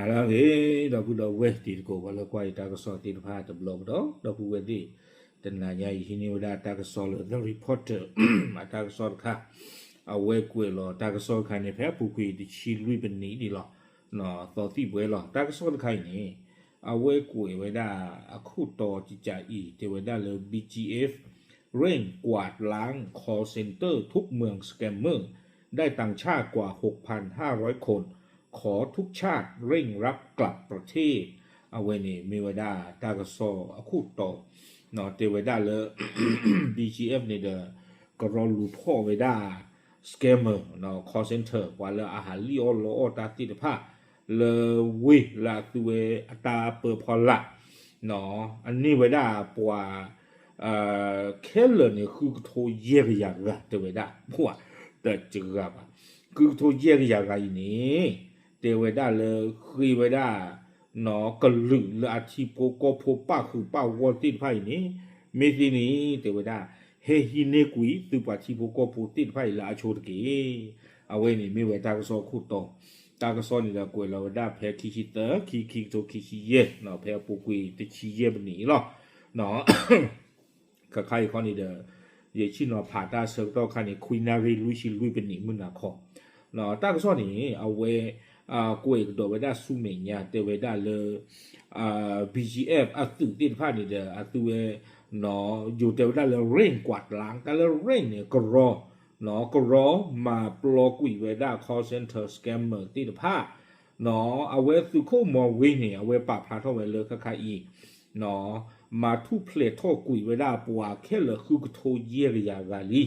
ဟါလၢအဂ့ၤ ဒီပုၢ်ဒီဝဲၢ်တံၤသကိး ပှၤလၢကွၢ်ယတၢ်ကစီၣ်သ့ၣ်တဖၣ်တဘျီကဒီး ဒီပုၢ်ဝဲၢ်သ့ၣ်, တနၤညါအံၤဟံးန့ၢ်ဝဲဒၣ်တၢ်ကစီၣ်လၢ The Reporter အတၢ်ကစီၣ်တခါ, အဝဲကွဲးလီၤတၢ်ကစီၣ်တခါန့ၣ် ဖဲအပူၤကွံာ်တဆံလွံၢ်ပနံးန့ၣ်လီၤ. သီသံၣ်ပှဲၤလီၤ တၢ်ကစီၣ်တခါအံၤန့ၣ် အဝဲကွဲးဝဲဒၣ်အခိၣ်တီတကးအံၤ တဲဝဲဒၣ်လၢ BGF เร่งกวาดล้าง call center ทุกเมือง scammer ได้ตังค์ชาติกว่า หกพันห้าร้อยคน ขอทุกชาติเร่งรับกลับประเทศ အဝဲန့ၣ်မ့ၢ်ဝဲဒၣ်တၢ်ကစီၣ်အခိၣ်တီ, တဲဝဲဒၣ်လၢ BGF န့ၣ်ဒီး ကရီလူၤဖီၣ်ဝဲဒၣ် scammer call center ပှၤလၢအဟးလံၣ်အီၣ်လီအီၣ်တၢ်သ့ၣ်တဖၣ် လၢဝ့ၢ်လၢအသူဝဲအတၢ်ပၢဖီလာ် အန့ၢ်ဝဲဒၣ်ပှၤ ခဲလၢာ်န့ၣ် ဃုကထိယဲၢ်ကယၤဂၤ တဲဝဲဒၣ် ပှၤတစှၤဘၣ်, ဃုကထိယဲၢ်ကယၤဂၤအံၤန့ၣ် တဲဝဲဒၣ်လၢဃ့ဝဲဒၣ် ကလုာ်လၢအထံဖိကီၢ်ဖိပၣ်ဃုာ်ပၣ်ဂီၢ်သ့ၣ်တဖၣ်အံၤန့ၣ် မ့ၢ်သ့န့ၣ် တဲဝဲဒၣ် ဟဲဟံးန့ၢ်ကွံာ်သုးပှၤထံဖိကီၢ်ဖိသ့ၣ်တဖၣ်အံၤလၢအဆိတက့ၢ်. အဝဲန့ၣ်မ့ၢ်ဝဲတၢ်ကစီၣ်အခိၣ်တီ, တၢ်ကစီၣ်န့ၣ်ဒီးကွဲးလီၤဝဲဒၣ်ဖဲခံဆံသၢ ခံ ခံကထိခံဆံယဲၢ် ဖဲအပူၤကွံာ်တဆံယဲၢ်ပနံးအံၤလီၤ. ခါခါအံၤခီန့ၣ်ဒီး ယဆ့ၣ်နီၤဖးတၢ်ဆၢကတီၢ်ခါန့ၣ် ခွံနၣ်ရံၣ်လွံၢ်ဆံလွံၢ်ပနံးမုၢ်နၤခီ, တၢ်ကစီၣ်န့ၣ် အဝဲ ကွဲးကဒီးဝဲဒၣ်ဆူမဲာ်ညါ တဲဝဲဒၣ်လၢ BGF အသုးသ့ၣ်တဖၣ်န့ၣ်ဒီး အသုးဝဲ ယိၤတဲဝဲဒၣ်လၢ เร่งกวาดล้าง တၢ်လၢ เร่ง န့ၣ် ကရီ ကရီမၤပျီကွံာ်ဝဲဒၣ် call center scammer သ့ၣ်တဖၣ်, အဝဲသုးခိၣ်မီၤဝ့န့ၣ် အဝဲပာ်ဖျါထီၣ်ဝဲလၢခါခါအံၤ မၤထူၣ်ဖျဲးထီၣ်ကွံာ်ဝဲဒၣ်ပှၤခဲလၢာ်ဃုကထိယဲၢ်ကယၤဂၤလံ.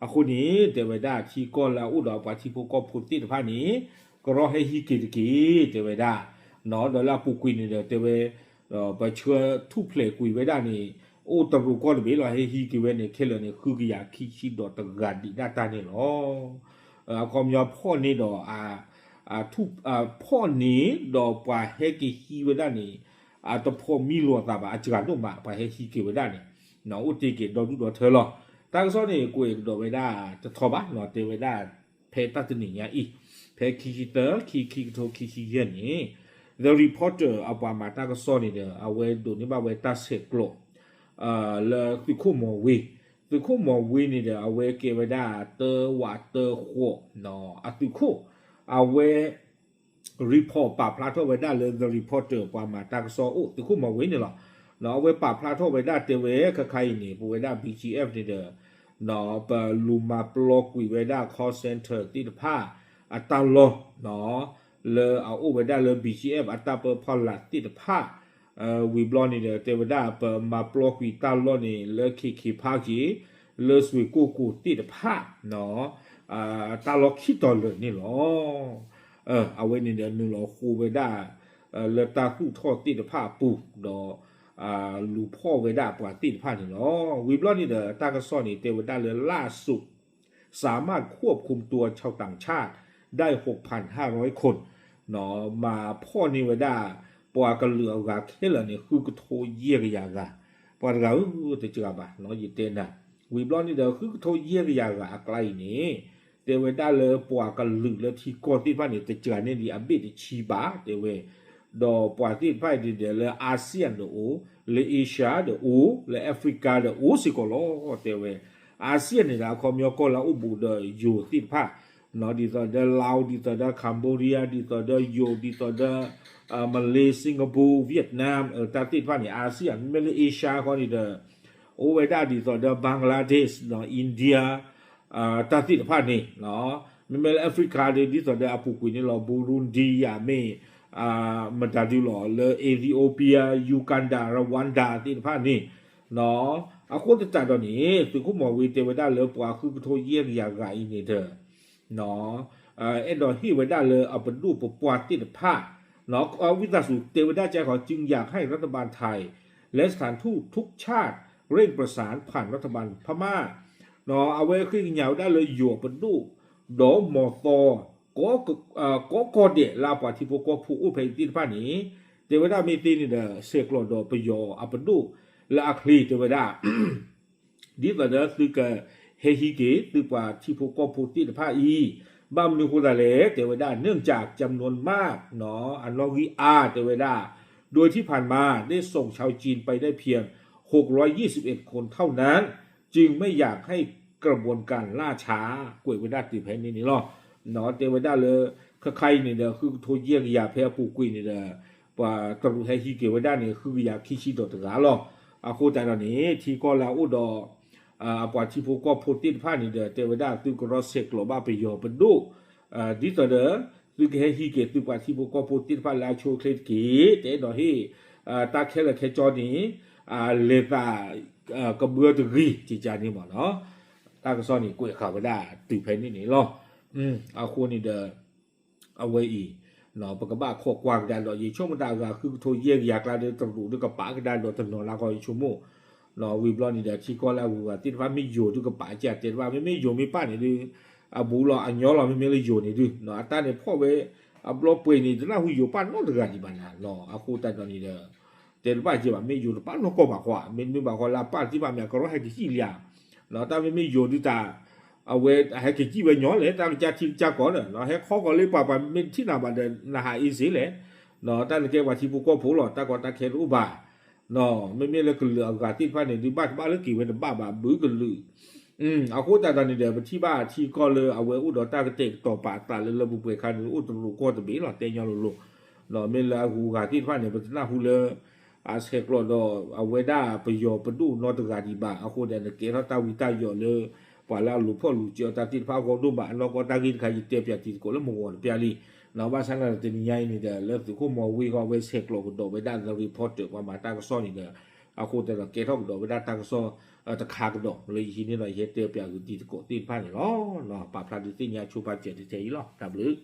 အဃိန့ၣ် တဲဝဲဒၣ်ထံကီၢ်လၢအအိၣ်ဒီးပှၤထံဖိကီၢ်ဖိသ့ၣ်တဖၣ်န့ၣ် ကရီဟဲဟံးက့ၤတက့ၢ် တဲဝဲဒၣ်, ဒီးလၢအပူၤကွံာ်န့ၣ်ဒီးတဲဝဲ ပဆှၢထူၣ်ဖျဲးကွံာ်ဝဲဒၣ်န့ၣ် အိၣ်တရူးကီၢ်တဘ့ၣ်လီၤ ဟဲဟံးက့ၤဝဲန့ၣ် ခဲလၢာ်န့ၣ် ဃုကယၤခံဆံဒီးတဂၤဒံးဒၣ်တၢ်န့ၣ်လီၤ. အခီပညီဖီၣ်န့ၢ်ဒီး ဖီၣ်န့ၢ်ဒီးပှၤဟဲက့ၤဟံးဝဲဒၣ်န့ၣ် အတဖိးမံလိာ်အသးဘၣ် အစှၤဒိၣ်မး ပှၤဟဲဟံးက့ၤဝဲဒၣ်န့ၣ် အိၣ်တ့ၢ်က့ၤဒီဒူၣ်ဒီထၢလီၤ. တၢ်ကစီၣ်န့ၣ် ကွဲးကဒီးဝဲဒၣ်တထီဘၣ် တဲဝဲဒၣ် ဖဲတၢ်တနံၤညါအံၤ ဖဲခံဆံသၢ ခံ ခံကထိခံဆံယဲၢ်န့ၣ် The Reporter အပှၤမၤတၢ်ကစီၣ်န့ၣ်ဒီး အဝဲဒိးန့ၢ်ဘၣ်ဝဲတၢ်ဆဲးကျိး လၢသုးခိၣ်မီၤဝ့, သုးခိၣ်မီၤဝ့န့ၣ်ဒီး အဝဲကဲဝဲဒၣ်တၢဝးတၢဃီၤ အသုးခိၣ် အဝဲ report ပာ်ဖျါထီၣ်ဝဲဒၣ်လၢ The Reporter ပှၤမၤတၢ်ကစီၣ်အိၣ် သုးခိၣ်မီၤဝ့န့ၣ်လီၤ. အဝဲပာ်ဖျါထီၣ်ဝဲဒၣ်တဲဝဲ ခါခါအံၤန့ၣ် ပဝဲဒၣ် BGF န့ၣ်ဒီး ပလူၤမၤပျီကွံာ်ဝဲဒၣ် call center သ့ၣ်တဖၣ် အတၢ်လီၢ် လၢအအိၣ်ဝဲဒၣ်လၢ BGF အတၢ်ပၢဖီလာ်သ့ၣ်တဖၣ် ဝံၤဘျီန့ၣ်ဒီး တဲဝဲဒၣ်ပမၤပျီကွံာ်တၢ်လီၢ်န့ၣ် လၢခ့ခ့ဖးက့ၤ လၢစွ့ၣ်ကိၢ်ကိၢ်သ့ၣ်တဖၣ် တၢ်လီၢ်ခံတီၤလၢာ်န့ၣ်လီၤ. အဝဲန့ၣ်ဒီးနုာ်လီၤဃိဝဲဒၣ် လၢတၢ်သူၣ်ထီၣ်သ့ၣ်တဖၣ်အပူၤ ဒီး လူၤဖီၣ်ဝဲဒၣ်ပှၤသ့ၣ်တဖၣ်န့ၣ်လီၤ. ဝံၤဘျီန့ၣ်ဒီး တၢ်ကစီၣ်န့ၣ် တဲဝဲဒၣ်လၢ ล่าสุด สามารถควบคุมตัวชาวต่างชาติได้ หกพันห้าร้อยคน မၤဖီၣ်န့ၢ်ဝဲဒၣ် ပှၤကလုာ်အဂၤခဲလၢာ်န့ၣ် ဃုကထိယဲၢ်ကယၤဂၤ, ပှၤတဂၤဧၢ တစှၤဘၣ် ယတဲနၤ, ဝံၤဘျီန့ၣ်ဒီး ဃုကထိယဲၢ်ကယၤဂၤအကျါအံၤန့ၣ် တဲဝဲဒၣ်လၢပှၤကလုာ်လၢထံကီၢ်သ့ၣ်တဖၣ်န့ၣ် တစှၤန့ၢ်ဒံးအဘ့ၣ်တဆံဘၣ် တဲဝဲ, ဒီးပှၤသ့ၣ်တဖၣ်အံၤဒ်ဒီးလၢ ASEAN ဒီးအိၣ်, လၢ Asia ဒီးအိၣ်, လၢ Africa ဒီးအိၣ်စ့ၢ်ကီးလီၤ တဲဝဲ, ASEAN န့ၣ်ဒီး အခီပညီကီၢ်လၢအအိၣ်ဘူးဒီးယိၤသ့ၣ်တဖၣ် ဒ်သိးဒီး Laos ဒ်သိးဒီး Cambodia ဒ်သိးဒီးယိၤ ဒ်သိးဒီး Malay Singapore Vietnam တၢ်သ့ၣ်တဖၣ်န့ၣ် ASEAN မ့မ့ၢ်လၢ Asia ဃီန့ၣ်ဒီး အိၣ်ဝဲဒၣ်ဒ်သိးဒီး Bangladesh India တၢ်သ့ၣ်တဖၣ်န့ၣ် မ့မ့ၢ်လၢ Africa ဒ်သိးဒီးအပူၤကွံာ်န့ၣ်လီၤ Burundi ယမ့ၢ် မတၤဒုလီၤ လၢ Ethiopia Uganda Rwanda သ့ၣ်တဖၣ်န့ၣ် အဃိသတးဒီးန့ၣ် သုးခိၣ်မီၤဝ့တဲဝဲဒၣ်လၢပှၤဃုကထိယဲၢ်ကယၤဂၤအံၤန့ၣ်ဒီး အဲၣ်ဒိးဟ့ၣ်ဝဲဒၣ်လၢအပဒိၣ်ပပှၢ်သ့ၣ်တဖၣ် ဝံသးစူၤတဲဝဲဒၣ်ကဲခီ จึงอยากให้รัฐบาลไทย และสถานทูตทุกชาติเร่งประสานผ่านรัฐบาลพม่า အဝဲဃ့ကညးဝဲဒၣ်လၢယိၤအပဒိၣ် ဒီးမီၤသီ ကိးကီၢ်ဒဲးလၢအပှၤထံဖိကီၢ်ဖိအိၣ်ဖဲအံၤသ့ၣ်တဖၣ်န့ၣ် တဲဝဲဒၣ်မ့ၢ်သ့န့ၣ်ဒီး ဆဲးကျိးဒီးပယီၤအပဒိၣ်လၢအချ့တဲဝဲဒၣ် ဒ်သိးဒီးသုကဟဲဟံးက့ၤသုပှၤထံဖိကီၢ်ဖိသ့ၣ်တဖၣ်အံၤ ဘၣ်မနုၤအဃိသတးလဲၣ် တဲဝဲဒၣ် เนื่องจากจำนวนมาก เนาะ အနီၣ်ဂံၢ်အါ တဲဝဲဒၣ် โดยที่ผ่านมาได้ส่งชาวจีนไปได้เพียง หกร้อยยี่สิบเอ็ดคนเท่านั้น จึงไม่อยากให้กระบวนการล่าช้า ကွဲးဝဲဒၣ်တုၤဖဲန့ၣ်န့ၣ်လီၤ. တဲဝဲဒၣ်လၢ ခဲခါအံၤန့ၣ်ဒီး ဃုကထိယဲၢ်ကယၤဖဲအပူၤကွံာ်န့ၣ်ဒီး ပှၤတရူးဟဲဟံးက့ၤဝဲဒၣ်န့ၣ် ဃုကယၤခံဆံဒီးတဂၤလီၤ. အဃိသတးဒီးန့ၣ် ထံကီၢ်လၢအအိၣ်ဒီး အပှၤထံဖိကီၢ်ဖိသ့ၣ်တဖၣ်န့ၣ်ဒီး တဲဝဲဒၣ် သုကရီဆဲးကျိးဘၣ်ပယီၤပဒိၣ် ဒ်သိးဒီး သုကဟဲဟံးက့ၤသုပှၤထံဖိကီၢ်ဖိသ့ၣ်တဖၣ်လၢအဆိအချ့တက့ၢ်, တအဲၣ်ဒိးဟ့ၣ် တၢ်ခဲလၢာ်ခဲဆ့န့ၣ် လဲၤသး ကဘှၢတဂ့ၤ ကကန့ၣ်မ့ၢ်နီၤ, တၢ်ကစီၣ်န့ၣ် ကွဲးဃာ်ဝဲဒၣ်တုၤဖဲန့ၣ်န့ၣ်လီၤ. အဃိန့ၣ်ဒီး အဝဲအံၤ ပကဘၣ်ခိးကွၢ်ကဒါဒီး ယဆိကမိၣ်တၢ်အဂၤ ဃုကထိယဲၢ်ကယၤကျါဒီး တရူးဒုးကပာ်ကဒါဒီးတနီၤလၢကီၢ် ယဆိကမိၣ် ဝံၤဘျီန့ၣ်ဒီး ထံကီၢ်လၢအဂုၤအဂၤသ့ၣ်တဖၣ် မ့ၢ်ယိၤဒုးကပာ်ကဒါတဲတဘၣ်, မ့မ့ၢ်ယိၤမ့ၢ်ပာ်န့ၣ်ဒုး အဘူးလီၤ အညီလီၤ, မ့မ့ၢ်လၢယိၤန့ၣ်ဒုး အတၢ်န့ၣ်ဖီၣ်ဝဲ အဘျီပှဲၤန့ၣ် တနၢ်ဟူယိၤပာ်နီတဂၤဒံးဘၣ်နၤ, အဃိသတးဒီးန့ၣ်ဒီး တဲတဘၣ်ကဲဘၣ် မ့ၢ်ယိၤတပာ်နီၢ်ကီၢ်ဘၣ်ဃီ, မ့တမ့ၢ်ဘၣ်ဃီလၢအပာ်တသ့ၣ်ဘၣ်မ့ၢ် အကရီဟဲကစံၣ်လံဧါ, တၢ်မ့မ့ၢ်ယိၤဒုးတၢ် အဝဲအဟဲကစံၣ်ဝဲညီလဲၣ်, တၢ်ကစၢ်ထံကစၢ်ကီၢ်ဒီး ဟဲခီကီၢ်လၢပှၤ ပှၤမ့ၢ်တထံၣ်နၤဘၣ်ဒီး နဟးအ့စ့လဲၣ်, တၢ်န့ၣ်ကဲပှၤထံဖိကီၢ်ဖိလီၤ, တၢ်ကီတၢ်ခဲတအိၣ်ဘၣ်, မ့မ့ၢ်လၢကလုာ်အဂၤသ့ၣ်တဖၣ်န့ၣ်ဒုး ဘၣ်တဘၣ်လၢက့ၤဝဲတဘၣ်ဘၣ် ဘုကလုာ် အဃိသတးဒီးန့ၣ်ဒီး ပထံၣ်ဘၣ်ထံကီၢ်လၢအဝဲအိၣ်ဒီးတၢ်ကတဲာ်ကတီၤပာ်အသးလၢလၢပှဲၤပှဲၤခါန့ၣ် အိၣ်တရူးကီၢ်တဘ့ၣ်လီၤ, တဲညီလိၤလိၤ, မ့ၢ်လၢအဂုၤအဂၤသ့ၣ်တဖၣ်န့ၣ် ပတနၢ်ဟူလၢ အဆဲးကျိးဒီးအဝဲဒၣ်ပယီၤပဒိၣ်နီတဂၤဒံးဘၣ်, အဃိဒီးနကဲထီၣ်တၢ်ဝံတၢ်ယိးလၢ ပှၤလၢအလူၤဖီၣ်လူၤစၢၤအီၤတၢ်သ့ၣ်တဖၣ်အဂီၢ်ဒိၣ်မး, အနီၢ်ကီၢ်တၢ်ဂ့ၢ်တခါ ယတဲပၠးတံၤသကိးလၢမုၢ်ဂီၤတပျၢ်လံ, ဘၣ်ဆၣ်သနာ်ဒီးတနံၤညါအံၤန့ၣ်ဒီး လၢသုးခိၣ်မီၤဝ့ၢ်ဂီၢ်ဝဲဆဲးကျိးကဒီးဝဲဒၣ် The Reporter ပှၤမၤတၢ်ကစီၣ်န့ၣ်ဒီး အဃိသတးဒီးကဲထီၣ်ကဒီးဝဲဒၣ်တၢ်ကစီၣ်တခါကဒီး လၢယဟံးန့ၢ်ဒီးယဟဲတဲပၠးဂုာ်တံၤသကိးသ့ၣ်တဖၣ်န့ၣ်လီၤ. ပာ်ဖျါဒုးသ့ၣ်ညါဆိပာ်စၢၤတထဲအံၤလီၤ. တၢ်ဘျုး